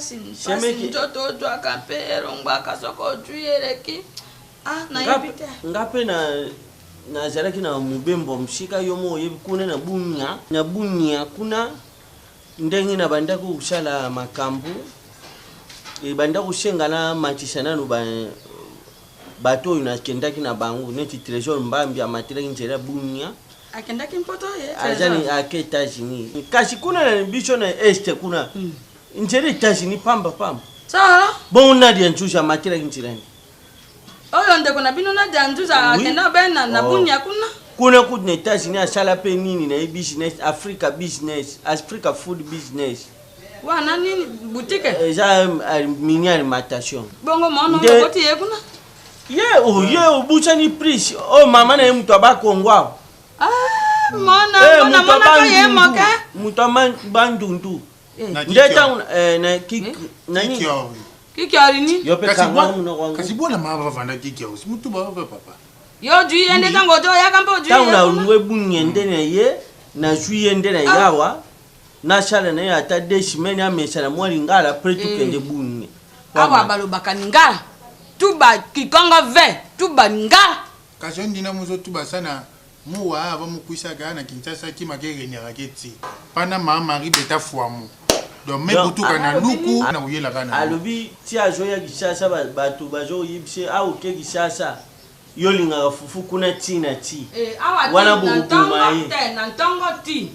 mpasi mpasi nzoto ozwaka mpe elongwaka soki ozwi eleki. Ah, nayebi te. Nga mpe na nazalaki na mobembo ya mosika, yo moko oyebi kuna na Bunia, na Bunia kuna ndenge na bandaki kosala makambo ebanda kosenga na matisa nanu ba bato oyo nakendaki na bango neti Trésor Mbambi amatelaki nzela ya Bunia. Akendaki mpoto ye. Azali ake États-Unis. Kasi kuna na biso na est kuna nzela États-Unis pamba pamba. Sa? Bongo Nadia Nzuzi amatelaki nzela nini? Oyo ndeko na bino Nadia Nzuzi akenda be na Bunia kuna. Kuna kutu na États-Unis asala pe nini na ye business, Africa business, Africa food business. Wana nini boutique? Eza mini alimentation. Bongo mwana oyo boti ye kuna? Ye oh, ye obusani prise. Oh mama na ye moto aba Congo awa. Ah, mwana eh, mwana mwana ye moke. Moto ama bandundu. Nde tango na ki nani? Kiki alini? Yo pe kanga monoko wangu. Kasi bwana mama bavanda kiki awo. Mutu ba papa. Yo jui ye nde tango ojo yaka mpe ojui. Tango na lungwe bunye nde na ye na jui ye nde na yawa. Nasala na ye ata deux semaines amesana mwa lingala après tokende bunye. Awa balobaka lingala tuba kikongo ve tuba lingala. Kasi yo ndina muzo tuba sana muwa ava mukwisaka na Kinshasa kima ke regnaka ke ti pana ma Marie beta fuamu donc me butuka na luku na kuyela kana alobi ti azoya Kinshasa bato bazoyebisa ye awa oke Kinshasa yo olingaka fufu kuna ti na ti wana bokoboma ye na ntongo ti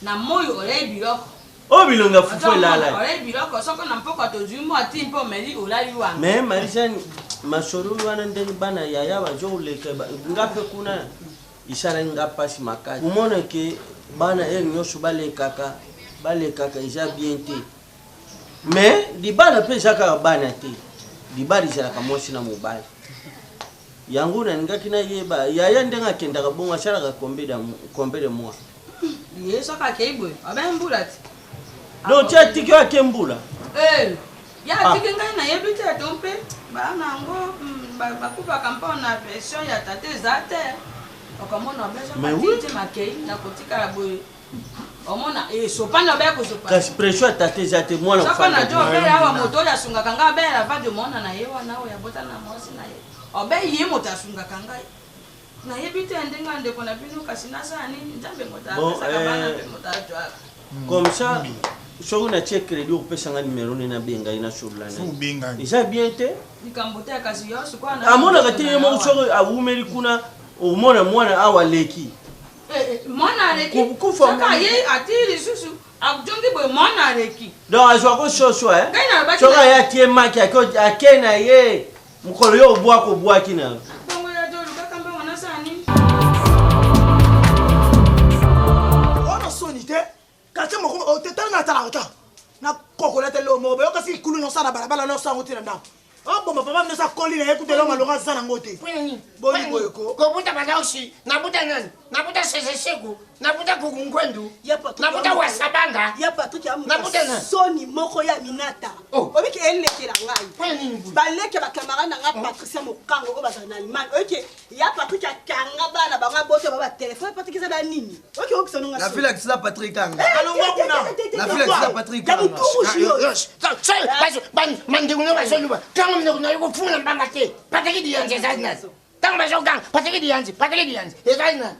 na moi olei biloko oyo bilongi ya fufu elala olei biloko soko na mpokwa tozwi mwa ti mpo omeli olali wana mais Marie-Jeanne masolo wana ndenge bana yaya bazokoleka nga mpe kuna esalaki nga mpasi makasi komona ke bana ere nyonso balekaka balekaka eza bien te mais libala mpe eza kaka bana te libala ezalaka mwasi na mobali yango nalingaki nayeba yaya ndenge akendaka bongo asalaka combien de mois ye soki akei boye abe mbula ti donc ti atiki oyo ake mbula ya atiki ngai nayebi te to mpe bana yango bakufaka mpo na pression ya tata eza te okomona obesote makei nakotikala boye omona esopani obeya kosopa kasi pression ya tata eza te mwana soko na jo obeya awa moto oyo asungaka ngai abeya na vadi omona na ye wana oyo abota na mwasi na ye obe ye moto asungaka ngai nayebi te ndenge ya ndeko na bino kasi nasala nini nzambe moto apesaka bana mpe moto azwaka comme ça soki natie crédit okopesanga numero nde nabenga ye nasolola naye eza bien te likambo te kasi yo sikoyo amonaka te ye moko soki awumeli kuna omona mwana awa aleki mwana aleki soki aye ati lisusu ajongi boye mwana aleki donc azwako soso soki aye atie maki ake na ye mokolo yo obwaka obwaki na yo wana soni te quartier moko tala na tala ota na kokola te lo moko bayoka soki kulu nyonso na balabala nyonso yango te na ndako oboma papa nyonso akoli na ye kutu eloko malonga aza nango te boni boye ko kobuta badausi nabuta nani nabuta seseseko nabuta kukunkwendu nabuta wasabanga ya Patrick ya nabuta nani soni moko ya minata obiki elekela ngai baleke ba camarade na ngai Patricia Mokango oyo bazala na Allemagne oyeke ya Patrick akanga bana bango abota ba ba téléphone Patrick eza na nini oke okisa nonga la fille akisila Patrick anga alongwa kuna la fille akisila Patrick anga mandeko no bazoluba ntango minoko na yo kofuna mbanga te Patrick Dianzi ezali nani ntango bazoganga Patrick Dianzi Patrick Dianzi ezali nani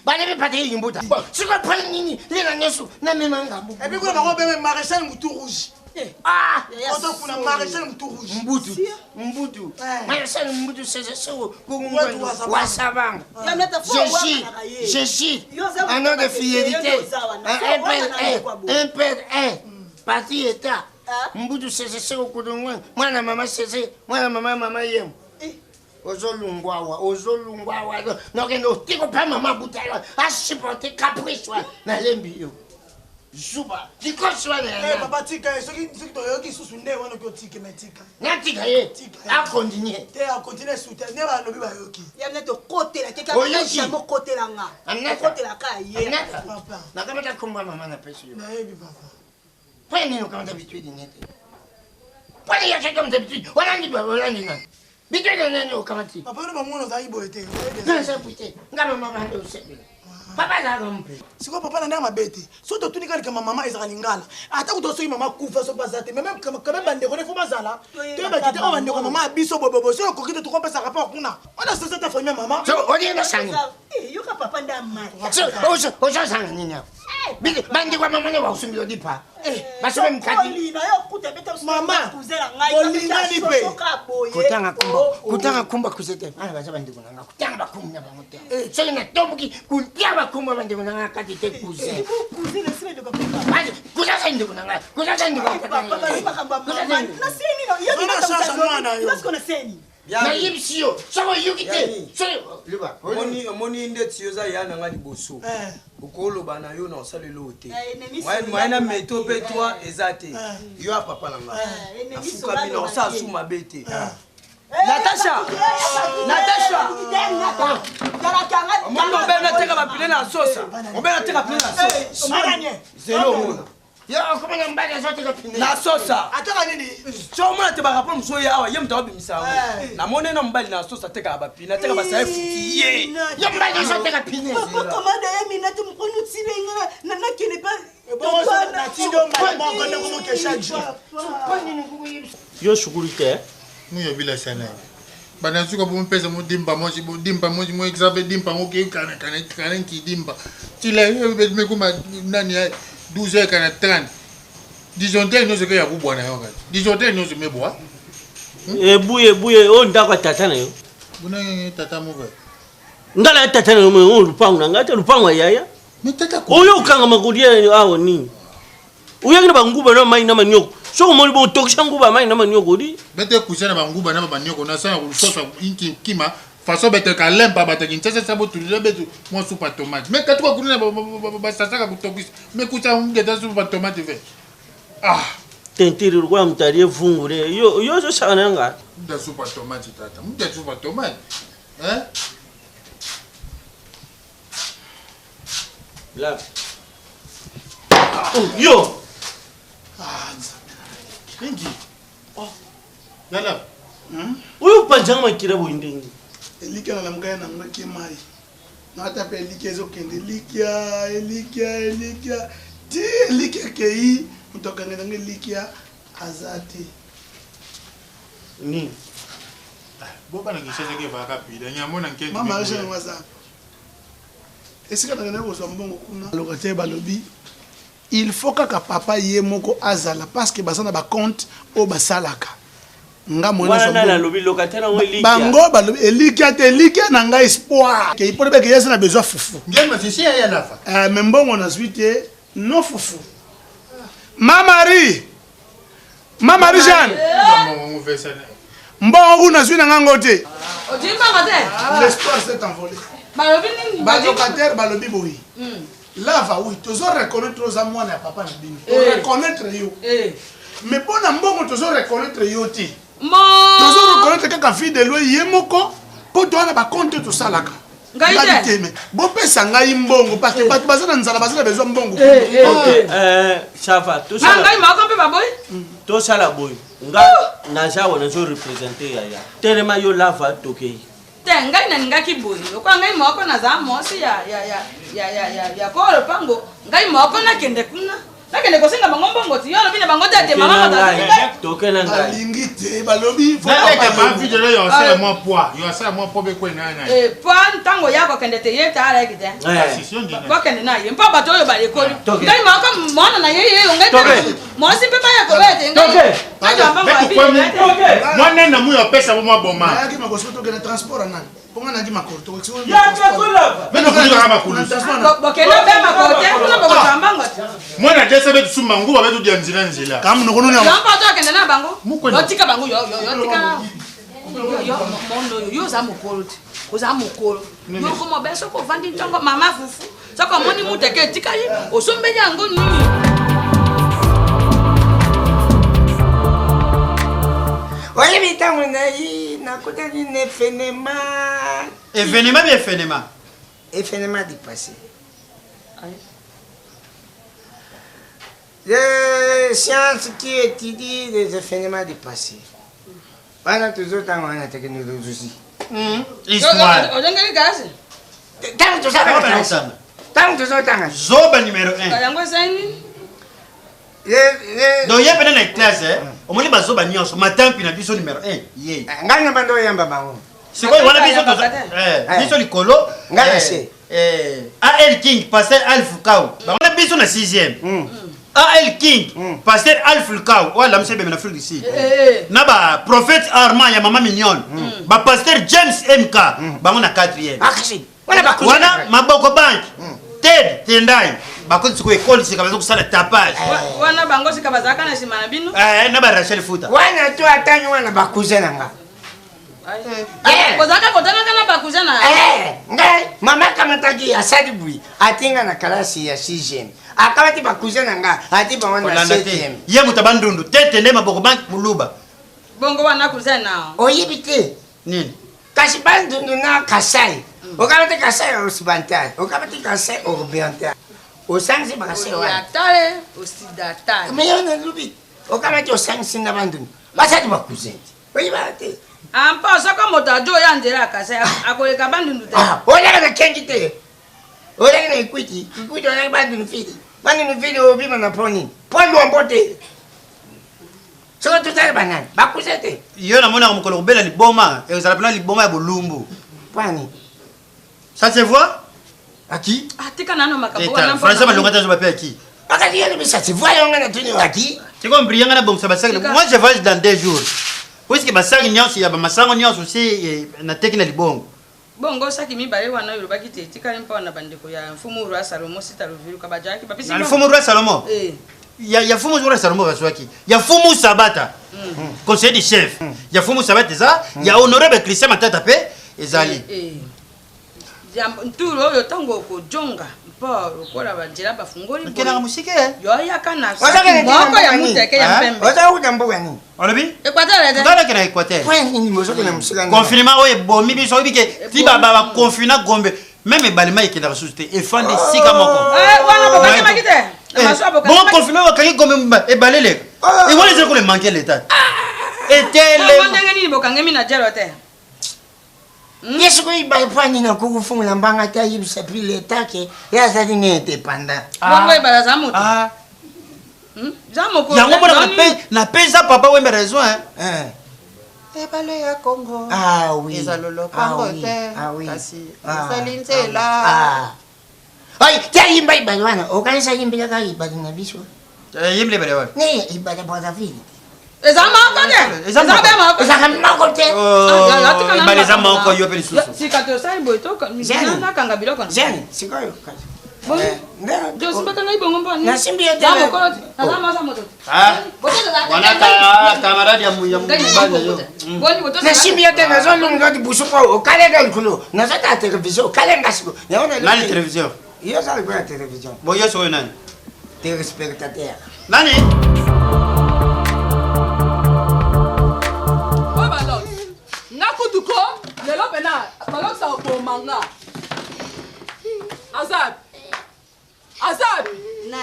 balebi Patrick Mbuta sikoyo mpona nini lela nyonso namema ngambo epuis kuna bango beme maréchal mutu rouge Ah! Oto kuna maréchal mutu rouge Mbutu. Mbutu. Maréchal Mbutu c'est ça Wasabanga. Je suis un nom de fidélité. Un père un, un père un. Parti état. Mbutu c'est ça kudungwe. Mwana mama c'est mwana mama mama yem. Ozolungwa awa, ozolungwa awa. Nokende otiko pa mama butala. A supporter caprice wa na lembi yo. Zuba likosi wana ya papa tika ye soki soki toyoki susu nde wana oki otike me tika natika ye akontinue te akontinue su te nde balobi bayoki ya nde tokotela te kaka okotela nga okotela ka ye papa nakamata kombo ya mama napesi yo nayebi papa mpo nini okamata habitude nete mpo nini yake comme d'habitude olandi olandi nani. Bitwele nani okamati? Papa yo bamwana ozalaki boye te. Naza boye te. Nga mama bande osepela. Papa azalaka mpe. Sikoyo papa na ndenge mabe te. Soki totuni kaka likambo mama ezalaka lingala. Ata kutu soki mama akufa soki aza te. Mais même quand même bandeko ne faut bazala. Toyeba kite oyo bandeko ya mama ya biso boye boye. Soki okoki te tokopesa rapport kuna. Wana société famille ya mama. So olingi nasanga. Eh, yoka papa nde amata. So ozo sanga nini awa? Bandeko ya mama ne bakosumbila lipa. Eh, basomba mikati. Mama, olingani mpe. Kotanga kumba, kotanga kumba kuze te. Bana baza bandeko na nga, kotanga bakumba na bango te. Soki natomboki, kotia bakumba bandeko na nga kati te kuze. Kuza sa ndeko na nga, kuza sa ndeko na nga. Nayebisi yo, soki oyoki te, soki loba. Omoni ndeti yo oza ya na nga liboso. Okoloba na yo na osala eloko te. Moyen na meto mpe toi eza te. Yo ya papa na nga. Nafukami na osala su mabe te. Natasha! Natasha! Omoni obe nateka bapine na sosa. Obe nateka pine na sosa. Zelo omona. Yo okomona mobali azoteka pine. Na sosa. Ataka nini? So omona te ba rapport mosusu oyo awa ye moto abimisa yango. Namoni na mobali na sosa atekaka bapine, ateka basaye futi ye. Yo mobali ozoteka pine. Papa kamada ya minati mokoni otile nga nakende pa natindi yo moko ndenge moke chaque jour. Yo sukulu te. Muyobila sana. Bana suka bompesa modimba mosi bodimba mosi mo exabe dimba moke kana kana kana nkidimba. Tila mekuma nani ya 12h kana 30. Disjoncteur nyonso ke ya kubwa na yo kati. Disjoncteur nyonso mebwa. Ebuye ebuye oyo ndako ya tata na yo. Bunange tata moko. Ngala ya tata na yo oyo lupango na ngai te lupango ya yaya. Oyo okangama kolia awa nini? Oyaki na banguba na mai na manioko. Soki omoni bongo tokisa nguba mai na manioko odi. Bete kusa na banguba na manioko na sana kusosa inki kima façon bete kalemba bate kinshasa sabo tulila betu mwa supa tomate. Mais katuka kuna basasaka kutokisa. Mais kusa ngeta supa tomate ve. Ah. Tentiri lokola moto alie vungu ne. Yo yo ozosaka na nga. Muta supa tomate tata. Muta supa tomate. Hein? Là. Oh, yo. Ah, Ingi. Oh. Yala. Oyo panzanga makila boye ndenge. Elikya na lamuka ya nango eke mai. Nata mpe elikya ezokende elikya elikya elikya ti elikya ekei moto akangela ngo elikya aza te. Nini? Bobana Kinshasa ke vaka pida nyamona nkende. Mama Jean waza. Esika nakendaki kozwa mbongo kuna locataire balobi il faut kaka papa ye moko azala parce que baza na ba compte oyo basalaka. Nga moyen Wana nazwa nani mbongo. alobi locataire yango elikya? Bango balobi elikya te, elikya na ngai espoir. Ke ipone beke yesa na besoin fufu. Ngema sisi ya lafa. Mais mbongo nazwi te, non fufu. Ma Marie. Ma Marie Jeanne. Mbongo kuna nazwi na ngango te. Ozwi mbongo te? L'espoir s'est envolé. Balobi nini? Ba locataire balobi boye. Lava oui, tozo reconnaître oza mwana ya papa na bino. To reconnaître yo. Mais pona mbongo tozo reconnaître yo te. Tozo reconnaître kaka fille de loi ye moko po toza na ba compte tosalaka. Ngai te. Ngai te, mais bopesa ngai mbongo parce que bato baza na nzala, baza na besoin mbongo. Ça va, tout ça. Ah, ngai moko mpe baboyi? Tosala boye. Nga naza wana nazo représenter yaya. Telema yo lava tokei. Te ngai nalingaki boye. Lokola ngai moko naza mwasi ya ya ya ya ya ya ya kolo pango. Ngai moko nakende kuna. Nakende kosenga bango mbongo ti yo olobi na bango te ete mama moto azali ngai. Toke na ngai. Balingi te, balobi faut Naleka papa ba ye video yo asala mwa poids. Yo asala mwa poids bekwe na na. Eh, poids ntango ya kokende te ye ta alaki te. Po akende na ye. Mpo bato oyo balekoli. Ngai moko mwana na ye ye yo ngai te. Mwasi mpe baya koboya te ngai. Ngai zwa mbongo ya video na te. Mwana na muyo apesa bo mwa boma. Nayaki makolo soki tokende transport ya nani? Mpo ngai nayaki makolo, tokoki soki Ya transport. lava. Meme kutu kaka makolo. Bokende mpe makolo te, kuna bokozwa mbongo te. Mwana desa betu sumba nguba betu dia nzela nzela. Kama noko noni Yo mpo tokende na bango. Yotika bango yo yo yo tika. Yo yo mondo yo yo oza mokolo te. Oza mokolo. Yo koma be soko ovandi ntongo mama fufu. Soko omoni mutu eke etikali osombeli yango nini? Oyebi ntango nayi nakutani na efenema. Evenema bi efenema? Efenema du passé. Les sciences qui étudient les événements du passé. Wana tozotanga wana technologie. Histoire. Ozongeli kasi? Ntango tozalaka classe. Ntango tozotanga. Zoba numero 1. Yango ezali nini? Donc ye pene na classe eh, omoni bazoba nyonso matampi na biso numero 1 ye. Ngai na bando oyamba bango. Sikoyo wana biso toza biso likolo. Ngai na se. AL King pasteur Alf Kau. Bango na biso na 6e. AL King pasteur Alf Lukau oyo alamusi ebembe na Afrique du Sud. Na ba prophète Armand ya mama mignonne. Ba pasteur James MK bango na 4e. Wana maboko bank. Ted Tendai bakoti sikoyo ekole sika baza kosala tapage. Wana bango sika bazalaka na nsima na bino? Eh, na ba Rachel Futa. Wana to atangi wana ba cousin na nga. Kozalaka kotangaka na ba cousin na Eh, ngai mama akamataki asali bwi atinga na kalasi ya 6e akamati ba cousin na nga ati bango na Kolanda te. 7e Ye moto bandundu Ted Tendai maboko bank muluba. Bongo wana cousin na oyebi te nini kasi bandundu na kasai okamati kasai occidental okamati kasai oriental osangisi bakasai wana orientale occidentale me yo nalobi okamati osangisi na bandundu basali bacousin te oyebaka te ampa soko moto ajo oya nzela ya kasai akoleka bandundu te oyaka na kengi te oyaki na ikwiti ikwiti oyaki bandundu fili bandundu fili obima na po nini po lombo te soki tozali banani bacousin te Yo namonaka mokolo kobela liboma ezala mpena liboma ya bolumbu. Pani. Ça se voit? À qui? Atika nano makambo wana mpo Français na- balonga te azoba pe à qui? Bakati yo lobi ça se voit yo nga na tuni à qui? C'est comme brillant na bongisa basaki. Moi je voyage dans deux jours. Puisque basaki nyonso ya bamasango nyonso aussi nateki na libongo. Bongo saki mibale wana oyo olobaki te etikali mpo na bandeko ya mfumu roi Salomo sita luviluka bajaki bapesi Na mfumu roi Salomo. Eh. Ya mfumu roi Salomo bazwaki. Ya mfumu Sabata. Conseiller du chef. Ya mfumu Sabata eza ya honorable Christian Matata pe ezali. Eh. Jambo ntulu oyo ntango okojonga mpo lokola banzela bafungoli boye. Okelaka mosika eh? Yo yaka na Ozaka saki na moko ya mboka nini? muteke ya mpembe. Ozaka kuta mboka nini? Olobi? Equateur te. Tozalaki na Equateur. Point nini ozokende mosika nini? Confinement oyo ebomi biso oyebi ke ti ba ba confina Gombe même ebalema ekendaka susu te efandi esika moko. Eh, wana bokangamaki te. Na masuwa Bon bokangamaki. confinement bakangi Gombe ebale eleka. Ewana ezali kole manquer l'état. Bongo Etelema. ndenge nini bokangemi na jelo te? Ye sikoyo ibale mpo nini akoki kofungola mbanga te ayebisa puis leta ke ye azali ne indépendant. Bongo ebala aza moto. Za mokolo. Yango mpona napesa papa Wemba raison hein. Ebale ya Congo. Ah oui. Ezali lopango Ah oui. te. Ah oui. Kasi Ah. ezali nzela. Ah. Oy, te ayimba ibale wana okanisa ayimbelaka ibale na biso. Yimbela ibale wapi? Ne ibale Brazzaville. Eza moko te. Eza moko. Eza be moko. Ezaka moko te. Oh, ebale eza moko yo mpe lisusu. Sika tosali boye to nakanga biloko. Jeanne, sikoyo. Josimbaka ngai bongo mpo nini? Nasimbi yo te. Za mokolo te. Naza mwasi moto te. Ah, wana camarade ya mobali na yo. Nasimbi yo te nazolunga libusu mpo okalenga likolo nazotala televizio okalenga siko yango Nani televizio? Yo oza likolo ya televizio. Bo yo sikoyo nani? Telespectateur. Nani? Oyo balox nga kutu ko lelo pena balox akoboma nga aza aza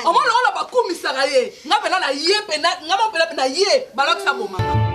omoni lokola bakumisaka ye nga pena na ye pena nga mo pena na ye balox aboma nga.